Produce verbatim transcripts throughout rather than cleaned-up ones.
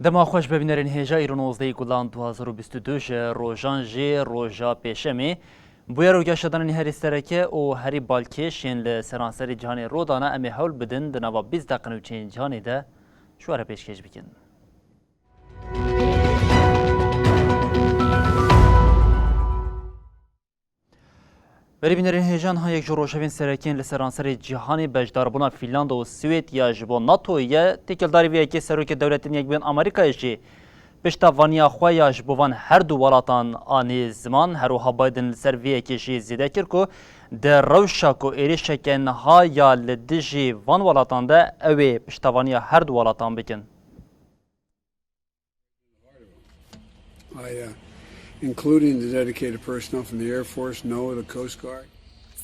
Dema xweş be bînerên hêja, îro nozdehê Gulan du hazar û bîst û du ji rojan jî roja pêşemê. Bûyer û geşedanên herî sereke û herî balkêş yên li seranserê cîhanê rû dane, em ê hewl bidin di nava bîst deqe nûçeyên cîhanê de ji we re pêşkêş bikin. Berî bînerên hêja, niha yek ji rojevên serekên li seranserê cîhanê beşdarbûna Fînlanda û Swêd ya ji bo NATOyê ye. Têkildarî vê yekê Serokê Dewletên Yekbûyên Amerîkayê jî piştevaniya xwe ya ji bo van her du welatan anî ziman. Her wiha Biden li ser vê yekê jî zêde kir ku di rewşa ku êrişeke niha ya li dijî van welatan de, ew ê piştevaniya her du welatan bikin. I, uh, including the dedicated personnel from the Air Force, NOAA, the Coast Guard.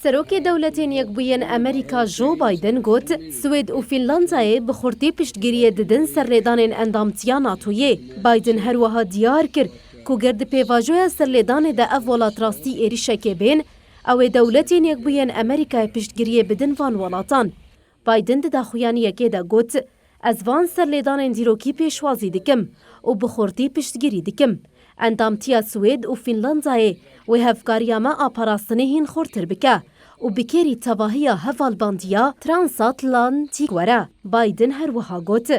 Serokê Dewletên Yekbûyên Amerîka Joe Biden got, Swêd û Fînlandayê bi xurtî piştgiriyê didin serlêdanên endamtiya NATOyê. Biden her wiha diyar kir ku ger di pêvajoya serlêdanê de ev welat rastî êrişekê bên, ew ê Dewletên Yekbûyên Amerîkayê piştgiriyê bidin van welatan. Biden di daxuyaniyekê de got, Ez van serlêdanên dîrokî pêşwazî dikim û bi xurtî piştgirî dikim. Endamtiya Swêd û Fînlandayê wê hevkariya me a parastinê hîn xurtir bike û bi kêrî tevahiya hevalbandiya transatlantîk were. Biden her wiha got,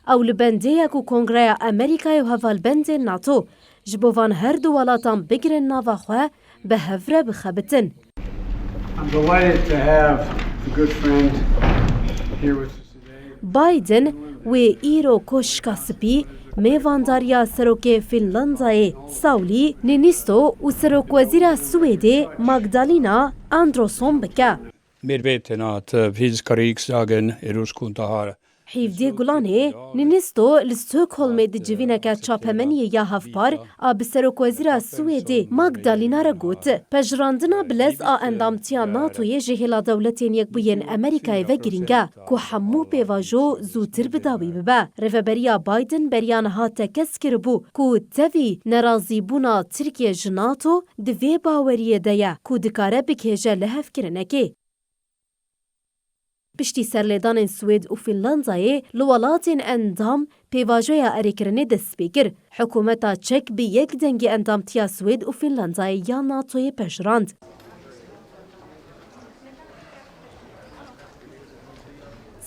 Ew li bendê ye ku Kongreya Amerîkayê û hevalbendên NATO ji bo van her du welatan bigirin nava xwe, bi hev re bixebitin. I'm delighted to have a good friend here with us today. Biden wê îro Koşka Spî mêvandariya Serokê Fînlandayê Sauli Niinisto û Serokwezîra Swêdê Magdalena Andersson bike. Medvetenhet, eh, finska riksdagen är ruskuntahar. Hevdê Gulanê, Niinisto li Stockholmê di civîneke çapemeniyê ya hevpar a bi Serokwezîra Swêdê Magdalena re got, Pejirandina bilez a endamtiya NATOyê ji hêla Dewletên Yekbûyên Amerîkayê ve girîng e ku hemû pêvajo zûtir bi dawî bibe. Rêveberiya Biden beriya niha tekez kiribû ku tevî nerazîbûna Tirkiye ji NATO di vê baweriyê de ye ku dikare bigihêje lihevkirinekê. Piştî serlêdanên Swêd û Fînlandayê li welatên endam pêvajoya erêkirinê dest pê kir. Hikûmeta Çek bi yek dengî endamtiya Swêd û Fînlandayê ya NATOyê pejirand.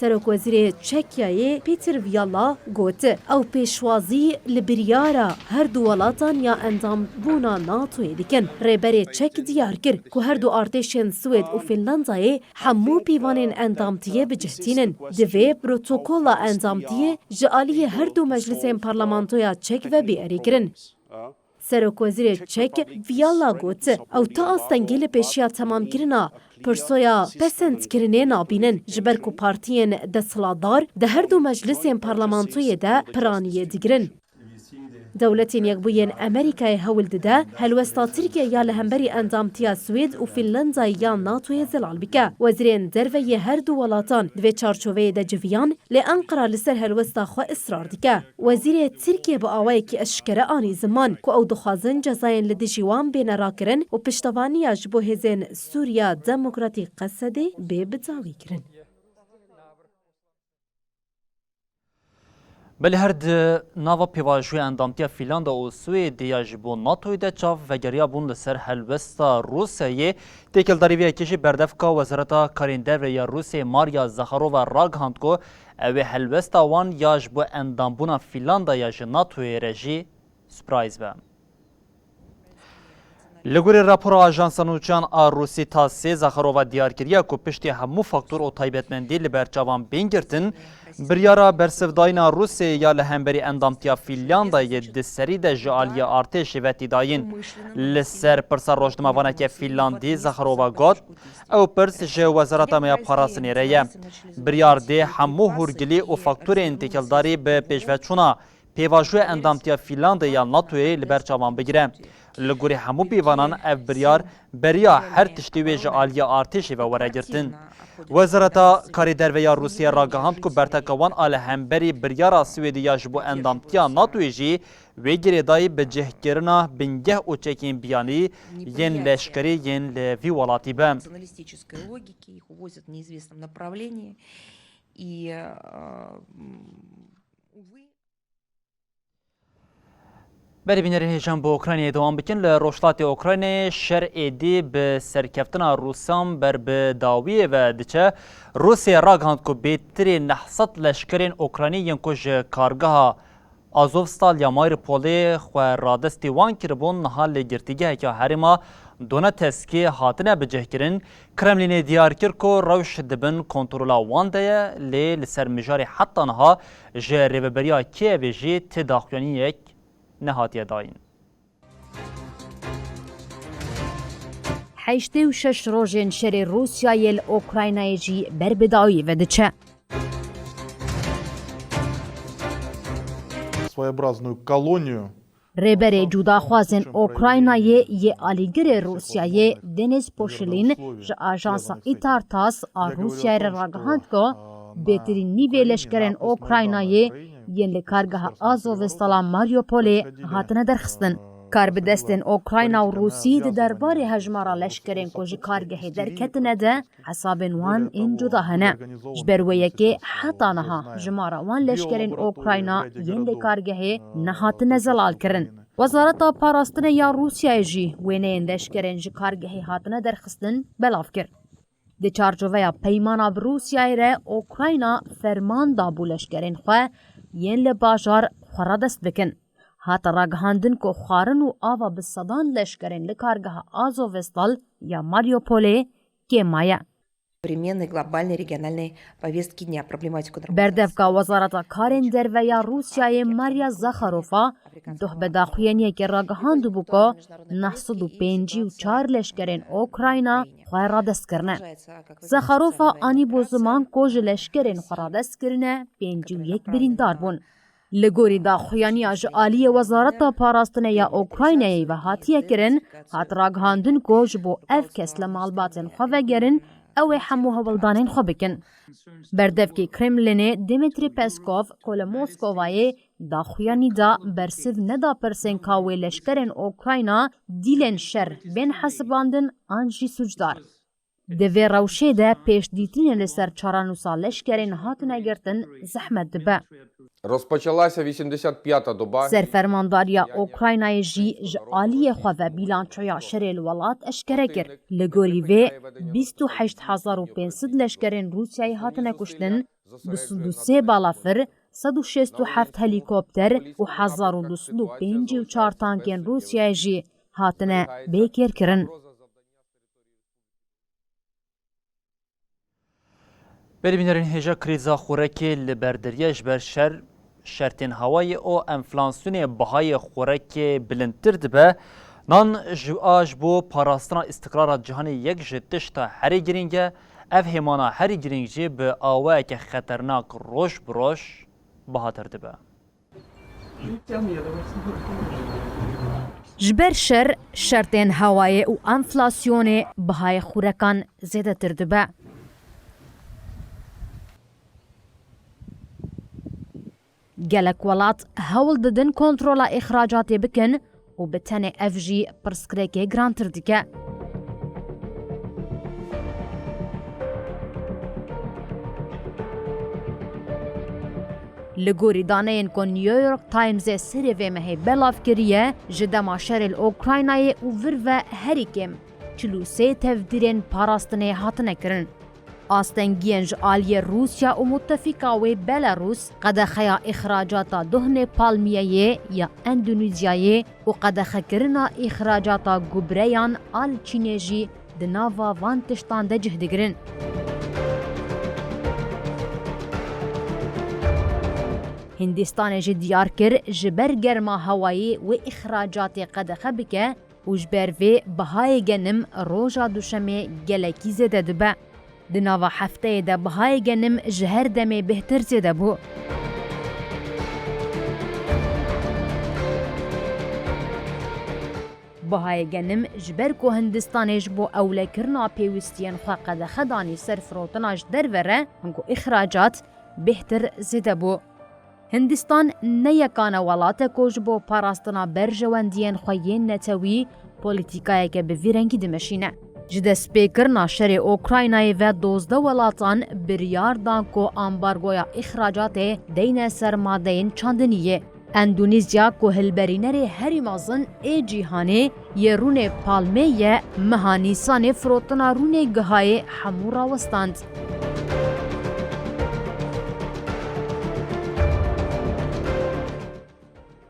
Serokwezîrê Çekyayê Peter Fiala got, ew pêşwazî li biryara her du welatan ya endambûna NATOyê dikin. Rêberê Çek diyar kir ku her du artêşên Swêd û Fînlandayê hemû pîvanên endamtiyê bi cih tînin. Divê protokola endamtiyê ji aliyê her du meclisên parlamentoya Çek ve bê erêkirin. Serokwezîrê Çek Fiala got, ew ti astengî li pêşiya temamkirina pirsoya pesendkirinê nabînin, ji ber ku partiyên desthilatdar di her du meclisên parlamentoyê de piraniyê digirin. Dewletên Yekbûyên Amerîkayê hewl dide helwesta Tirkiye ya li hemberî endamtiya Swêd û Fînlandayê ya NATOyê zelal bike. Wezîrên derve yê her du welatan di vê çarçoveyê de civiyan, lê Enqera li ser helwesta xwe israr dike. Wezîrê Tirkiye bi awayekî eşkere anî ziman ku ew dixwazin cezayên li dijî wan bêne rakirin û piştevaniya ji bo hêzên Sûriya Demokratîk Qesedê bê bidawîkirin. Belê her di nava pêvajoya endamtiya Fînlanda û Swêdê ya ji bo NATOyê de çav vegeriyabûn li ser helwesta Rûsyayê. Têkildarî vê yekê jî berdevka Wezareta Karên Derve ya Rûsyayê Maria Zakharova ragihand ku ew ê helwesta wan ya ji bo endambûna Fînlandaya ji NATOyê re jî surprise be. Li gorî rapora Ajansa Nûçeyan a Rûsî TASSê, Zakharova diyar kiriye ku piştî hemû faktor û taybetmendî li ber çavan bên girtin, biryara bersivdayîna Rûsyayê ya li hemberî endamtiya Fînlandayê di serî de ji aliyê artêşê ve tê dayîn. Li ser pirsa rojnamevaneke Fînlandî, Zakharova got, ew pirs ji Wezareta me ya Parastinê re ye. Biryar dê hemû hûrgilî û faktorên têkildarî bi pêşveçûna pêvajoya endamtiya Fînlandê ya NATOyê li ber çavan bigire. Li gorî hemû pîvanan ev biryar beriya her tiştî wê ji aliyê artêşê ve were girtin. Wezareta Karê Derve ya Rûsiyê ragihand ku berteka wan a li hemberî biryara Swêdê ya ji bo endamtiya NATOyê jî wê girêdayî bi cihkirina bingeh û çekên biyanî yên leşkerî yên li vî welatî be. Berê bînerên hêjan, bi Ukraynayê dewam bikin. Li rojhilatê Ukraynayê şer êdî bi serkeftina Rûsan ber bi dawiyê ve diçe. Rûsya ragihand ku bêtirî neh sed leşkerên Ukraynî yên ku ji kargeha Azovstal ya Mariupolê xwe radestî wan kiribûn, niha li girtîgeheke herêma Donetskê hatine bicihkirin. Kremlînê diyar kir ku rewş di bin kontrola wan de ye, lê li ser mijarê heta niha ji rêveberiya Kîevê jî ti daxuyaniyek nehatiye dayîn. Heştê û şeş rojên şerê Rûsyayê li Ukraynayê jî ber bi dawî ve diçe. Своеобразную колонию. Rêberê cudaxwazên Ukraynayê yê alîgirê Rûsyayê Denis Pushilin ji ajansa Itar Tass a Rûsyayê re ragihand ku bêtirî nîvê leşkerên Ukraynayê yên li kargeha Azovestala Mariupolê hatine derxistin. Karbidestên Ukrayna û Rûsî di derbarê hejmara leşkerên ku ji kargehê derketine de hesabên wan ên cuda hene. Ji ber wê yekê heta niha jimara wan leşkerên Ukrayna yên li kargehê nehatine zelalkirin. Wezareta Parastinê ya Rûsyayê jî wêneyên leşkerên ji kargehê hatine derxistin belav kir. Di çarçoveya peymana bi Rûsyayê re Ukrayna ferman dabû leşkerên xwe yên li bajar xwe radest bikin. Hate ragihandin ku xwarin û ava bi sedan leşkerên li kargeha Azovestal ya Mariupolê kêm maye. Современной глобальной региональной повестки дня, проблематику Donbassa. Berdevka Wezareta Karên Derve ya Rûsyayê Maria Zakharova doh bi daxuyaniyekê ragihandibû ku neh sed û pêncî û çar leşkerên Ukrayna xwe radest kirine. Zakharova anî bo ziman ku ji leşkerên xwe radest kirine pêncî û yek birîndar bûn. Li gorî daxuyaniya ji aliyê Wezareta Parastinê ya Ukraynayê ve hatiye kirin, hat ragihandin ku ji bo ev kes li malbatên xwe vegerin, ew ê hemû hewldanên xwe bikin. Berdevkê Kremlinê Dmitry Peskov, ku li Moskovayê daxuyanî da, bersiv neda pirsên ka wê leşkerên Ukrayna dîlên şer bên hesibandin an jî sûcdar. Di vê rewşê de pêşdîtinê li ser çarenûsa leşkerên hatine girtin zehmet dibe. Розпочалася вісімдесят п'ята доба. Serfermandariya Ukraynayê jî ji aliyê xwe ve bîlançoya şerê li welat eşkere kir. Li gorî vê bîst û heşt hezar û pênc sed leşkerên Rûsyayê hatine kuştin, du sed û sê balafir, sed û şêst û heft helîkopter û hezar û du sed û pêncî û çar tankên Rûsyayê jî hatine bêkêrkirin. Berê bînerên hêja, krîza xurekê li ber diriye, ji ber şer, şertên hewayê û enflasyonê bihayê xurekê bilindtir dibe. Nan ji a ji bo parastina îstiqrara cîhanê yek ji tişta herî girîng e. Ev hêmana herî girîng jî bi awayeke xeternak roj bi roj bihatir dibe. Ji ber şer, şertên hewayê û enflasyonê bihayê xurekan zêdetir dibe. Gelek welat hewl didin kontrola îxracatê bikin û bi tenê ev jî pirsgirêkê girantir dike. Li gorî daneyên ku New York Timesê serê vê mehê belav kiriye, ji dema şerê li Ukraynayê û vir ve herî kêm çil û sê tevdîrên parastinê hatine kirin. Astengiyên ji aliyê Rûsya û mutefîka wê Belarûs qedexeya îxracata duhnê palmiyeyê ya Endonîzyayê û qedexekirina îxracata gubreyan al Çînê jî di nava van tiştan de cih digirin. Hindîstanê jî diyar kir, ji ber germa hewayê wê îxracatê qedexe bike û ji ber vê bihayê genim roja Duşemê gelekî zêde dibe. Di nava hefteyê de bihayê genim ji her demê bêhtir zêde bû. Bihayê genim ji ber ku Hindistanê ji bo ewlekirina pêwîstiyên xwe qedexe danî ser firotina ji derve re, ango îxracat bêhtir zêde bû. Hindistan ne yekane welat e ku ji bo parastina berjewendiyên xwe yên netewî polîtîkayeke bi vî rengî dimeşîne. Ji destpêkirina şerê Ukraynayê ve dozdeh welatan biryar dan ku ambargoya îxracatê deyne ser madeyên çandiniyê. Endonîzya ku hilberînerê herî mezin ê cîhanê yê rûnê palmê ye, meha Nîsanê firotina rûnê gihayê hemû rawestand.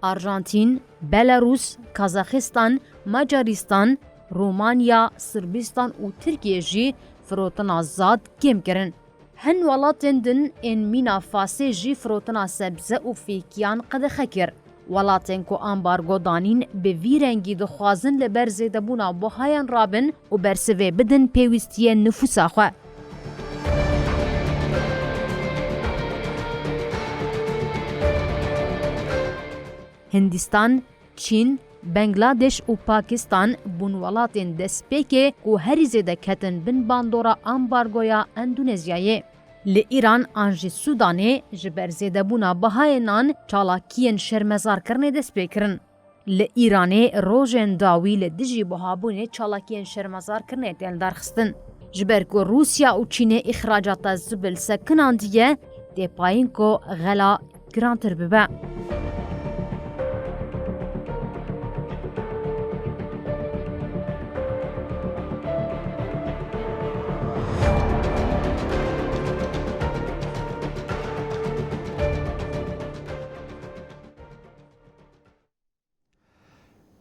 Arjantîn, Belarûs, Kazaxistan, Macarîstan, Romanya, Sirbîstan û Tirkiye jî firotina zad kêm kirin. Hin welatên din ên mîna Fasê jî firotina sebze û fêkiyan qedexe kir. Welatên ku ambargo danîn bi vî rengî dixwazin li ber zêdebûna buhayan rabin û bersivê bidin pêwîstiyên nifûsa xwe. Hindistan, Çîn, Bangladeş û Pakistan bûn welatên destpêkê ku herî zêde ketin bin bandora ambargoya Endonezyayê. Li Îran an jî Sûdanê ji ber zêdebûna bihayê nan çalakiyên şermezarkirinê dest pê kirin. Li Îranê rojên dawî li dijî buhabûnê çalakiyên şermezarkirinê tên lidarxistin. Ji ber ku Rûsya û Çînê îxracata zibil sekinandiye, tê payîn ku xela girantir bibe.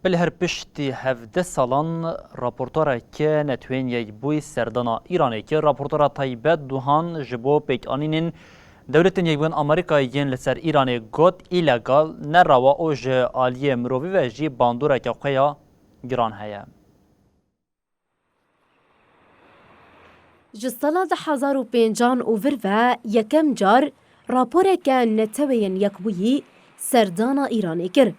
Belê her piştî hevdeh salan raportoreke Neteweyên Yekbûyî serdana Îranê kir. Raportora taybet Duhan ji bo pêkanînên Dewletên Yekbûyên Amerîkayê yên li ser Îranê got, îlegal, ne rewa û ji aliyê mirovî ve jî bandoreke xwe ya giran heye. Ji sala du hezar û pêncan û vir ve yekem car raporeke Neteweyên Yekbûyî serdana Îranê kir.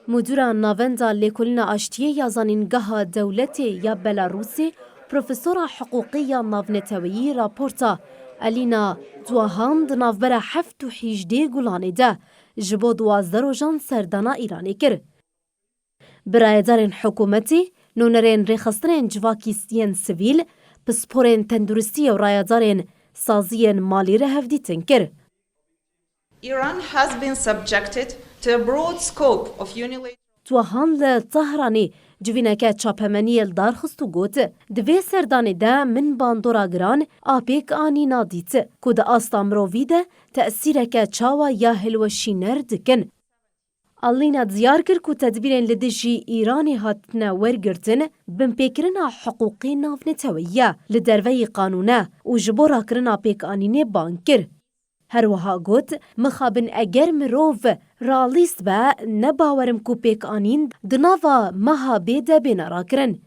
Mudira Navenda Lêkolîna Aştiyê ya Zanîngeha Dewletê ya Belarûsê, profesora hiqûqê ya navneteweyî raporta Elîna Duahan di navbera heft û hîjdê Gulanê de ji bo duwazdeh rojan serdana Îranê kir. Bi rayedarên hikûmetê, nûnerên rêxistinên civakî yên sivîl, pisporên tenduristiyê û rayedarên saziyên malî re hevdîtin kir. Iran has been subjected to a broad scope of unilateral Duahan li Tehranê civîneke çapemeniyê li dar xist û got, di vê serdanê de min bandora giran a pêkanîna dît ku di asta mirovî de tesîreke çawa ya hilweşîner dikin. Alîna diyar kir ku tedbîrên li dijî Îranê hatine wergirtin, binpêkirina hiqûqê navneteweyî ye li derveyî qanûne û ji bo rakirina pêkanînê bang kir. Her wiha got, mixabin eger mirov realîst be, ne bawer im ku pêkanîn di nava meha bê de bêne rakirin.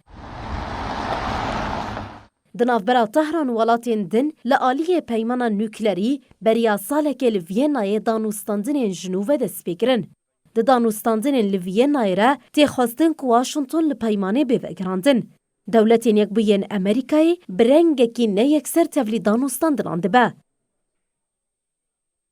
Di navbera Tehran û welatên din li aliyê peymana nuklerî beriya salekê li Vîyennayê danûstandinên Jinûve dest pê kirin. Di danûstandinên li Vîyennayê re tê xwestin ku Washington li peymanê bê vegerandin. Dewletên Yekbûyên Amerîkayê bi rengekî ne yekser tevlî danûstandinan dibe.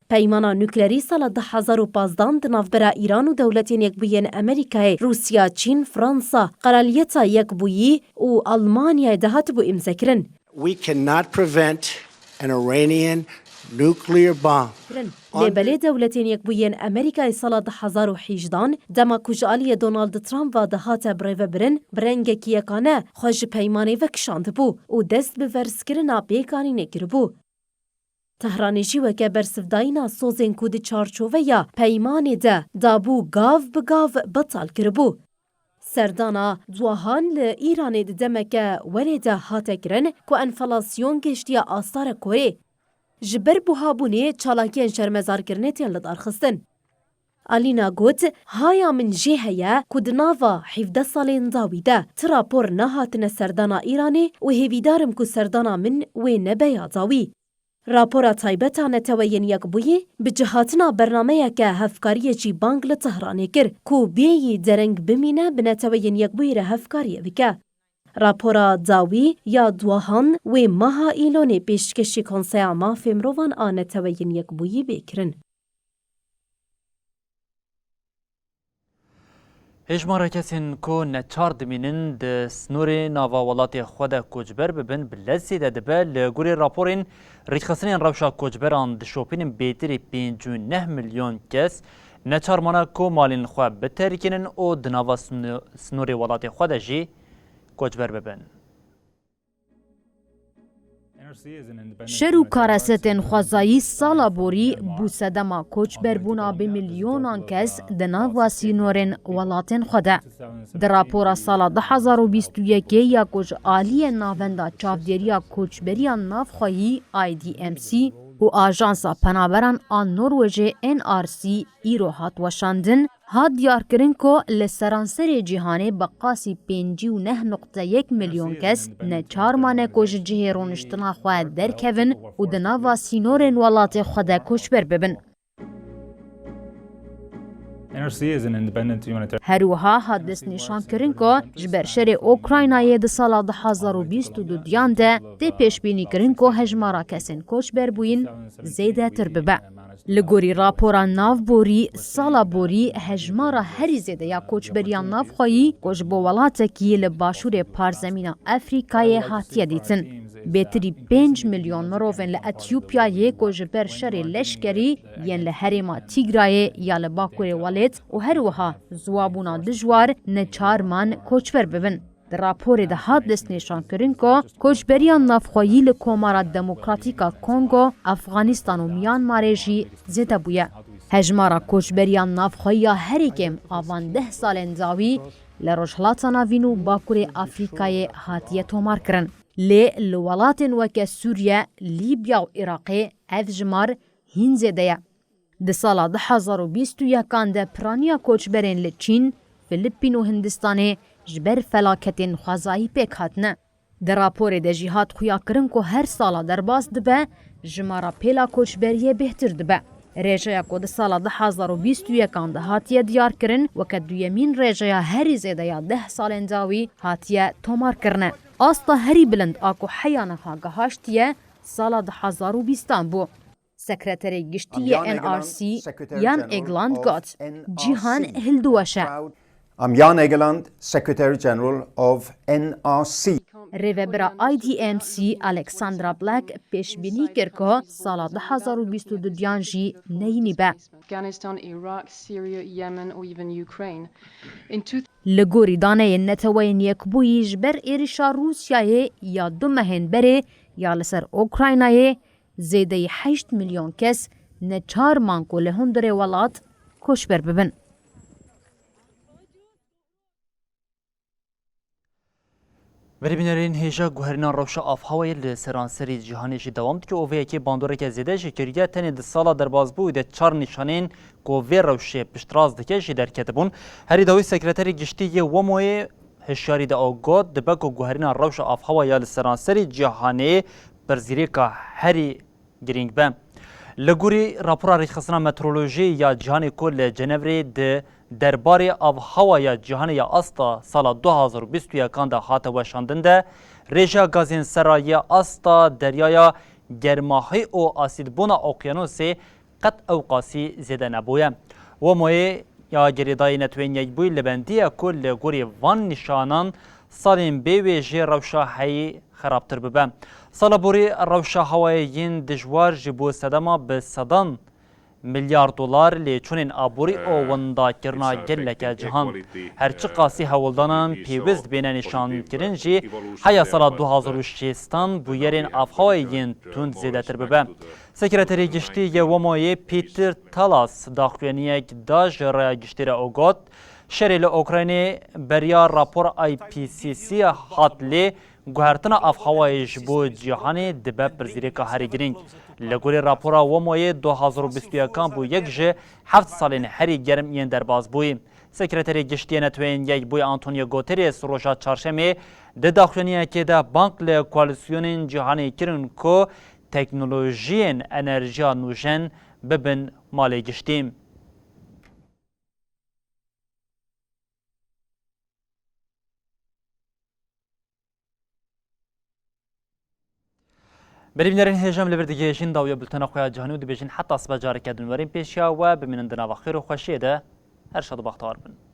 Peymana nuklerî sala du hezar û pazdeh di navbera Îran û Dewletên Yekbûyên Amerîkayê, Rûsya, Çîn, Fransa, Qeraliyeta Yekbûyî û Almanyayê de hatibû îmzekirin. We cannot prevent an Iranian nuclear bomb. Kirin. Lê belê Dewletên Yekbûyî yên Amerîkayê sala du hezar û hejdehan, dema ku ji aliyê Donald Trump ve dihate birêvebirin, bi rengekî yekane xwe ji peymanê vekişandibû û dest bi verzkirina pêkanînê kiribû. Tehranê jî weke bersivdayîna sozên ku di çarçoveya peymanê de dabû gav bi gav betal kiribû. Serdana Duahan li Îranê di demeke werê de hate kirin ku enflasyon gihiştiye asta rekorê. Ji ber buhabûnê çalakiyên şermezarkirinê tên lidarxistin. Alîna got, haya min jê heye ku di nava hevdeh salên dawî de ti rapor nehatine serdana Îranê û hêvîdar im ku serdana min wê nebe ya dawî. Rapora taybet a Neteweyên Yekbûyî bi cihatina bernameyeke hevkariyê jî bang li Tehranê kir ku bêyî dereng bimîne bi Neteweyên Yekbûyî re hevkariyê bike. Rapora dawî ya Duahan wê meha Îlonê pêşkêşî Konseya Mafê Mirovan a Neteweyên Yekbûyî bê kirin. Hêjmara kesên ku neçar dimînin di snorê nava welatê xwe de koçber bibin, bi lez zêde dibe. Li gorî raporên rêkxistinên rewşa koçberan dişopînin, bêtirî pêncî û neh milyon kes neçar mane ku malên xwe biterikînin û di nava sno-, snorê welatê xwe de jî koçber bibin. Şer û karesetên xwezayî sala borî bû sedema koçberbûna bi milyonan kes di nava sînorên welatên xwe de. Di rapora sala du hezar û bîst û yekê ya ku ji aliyê Navenda Çavdêriya Koçberiya Navxweyî, I D M C, û Ajansa Penaberan a Norwêjê, N R C, îro hat weşandin, hat diyarkirin ku li seranserê cîhanê bi qasî pêncî û neh nuqte yek milyon kes neçar mane ku ji cihê rûniştina xwe derkevin û di nava sînorên welatê xwe de koçber bibin. N R C is an independent humanitarian. Her wiha hat destnîşankirin ku ji ber şerê Ukraynayê di sala du hezar û bîst û duyan de tê pêşbînîkirin ku hejmara kesên koçberbûyîn zêdetir bibe. Li gorî rapora navborî, sala borî hejmara herî zêde ya koçberiya navxweyî ku ji bo welatekî li başûrê parzemîna Efrîkayê hatiye dîtin. Bêtirî pênc milyon mirovên li Etiyopyayê ku ji ber şerê leşkerî yên li herêma Tîgrayê ya li bakurê welêt û her wiha ziwabûna dijwar neçar man koçber bibin. Di raporê de hat destnîşankirin ku koçberiya navxweyî li Komara Demokratîk a Kongo, Afxanistan û Myanmarê jî zêde bûye. Hejmara koçberiya navxweyî ya herî kêm a van deh salên dawî li Rojhilata Navîn û Bakurê Afrîkayê hatiye tomarkirin. Lê li welatên weke Sûriye, Lîbya û Iraqê ev jimar hîn zêde ye. Di sala du hezar û bîst û yekan de piraniya koçberên li Çîn, Filipîn û Hindistanê ji ber felaketên xwezayî pêk hatine. Di raporê de jî hat xuyakirin ku her sala derbas dibe, jimara pêla koçberiyê bêhtir dibe. Rêjeya ku di sala du hezar û bîst û yekan de hatiye diyarkirin, weke duyemîn rêjeya herî zêde ya deh salên dawî hatiye tomarkirine. Asta herî bilind a ku heya niha gihaştiye, sala du hezar û bîstan bû. Sekreterê Giştî yê N R C, Jan Egeland, got, cîhan hildiweşe. I'm Jan Egeland, Secretary General of N R C. Rêvebira I D M C, Alexandra Black, pêşbînî kir ku sala du hezar û bîst û duyan jî neyînî be. Afghanistan, Iraq, Syria, Yemen or even Ukraine. In two Li gorî daneyên Neteweyên Yekbûyî, ji ber êrişa Rûsyayê ya du mehên berê ya li ser Ukraynayê, zêdeyî heşt milyon kes neçar man ku li hundirê welat koçber bibin. Berî bînerên hêja guherîna rewşa avhewayê li seranserî cîhanê jî dewam dike û vê yekê bandoreke zêde jî kiriye. Tenê di sala derbasbûyî de çar nîşanên ku vê rewşê piştrast dike jî derketibûn. Herî dawî Sekreterê Giştî yê WAMOyê hişyarî da û got, dibe ku guherîna rewşa avhewa ya li seranserî cîhanê pirsgirêka herî girîng be. Li gorî rapora Rêxistina Meteorolojiyê ya Cîhanê ku li Cenevrê di derbarê avhewa ya cîhanê ya asta sala du hezar û bîst û yekan de hate weşandin de, rêjeya gazên sera yê asta deryaya germahî û asîdbûna okyanusê qet ew qasî zêde nebûye. WAMOyê ya girêdayî Neteweyên Yekbûyî li bendî ye ku li gorî van nîşanan salên bê wê jê rewşa heyî xerabtir bibe. Sala borî rewşa hewayê yên dijwar ji bo sedema bi sedan milyar dolar lê çûnên aborî û wendakirina geleke cihan. Her çiqasî hewldanan pêwist bêne nîşankirin jî, heya sala du hazar û şêstan bûyerên avhewayê yên tund zêdetir bibe. Sekreterê Giştî yê WAMOyê Peter Talas daxuyaniyek da ji Raya Giştî re û got, Şerê li Ukraynê beriya rapora I P C C hat lê guhertina avhewayê ji bo cîhanê dibe pirsgirêka herî girîng. Li gorî rapora WAMOyê du hazar û bîst û yekan bû yek ji heft salên herî germ yên derbas bûyî. Sekreterê Giştî yê Neteweyên Yekbûyî Antonio Guterres roja çarşemê di daxuyaniyekê de bang li koalîsyonên cîhanê kirin ku teknolojiyên enerjiya nûjen bibin malê giştî. Berî bînerên hêja, em li vir digihêjin dawiya bultena xwe ya cîhanî û dibêjin heta sibe careke din werin pêşiya we, bimînin di nava xêr û xweşiyê de, her şad û bextewar bin.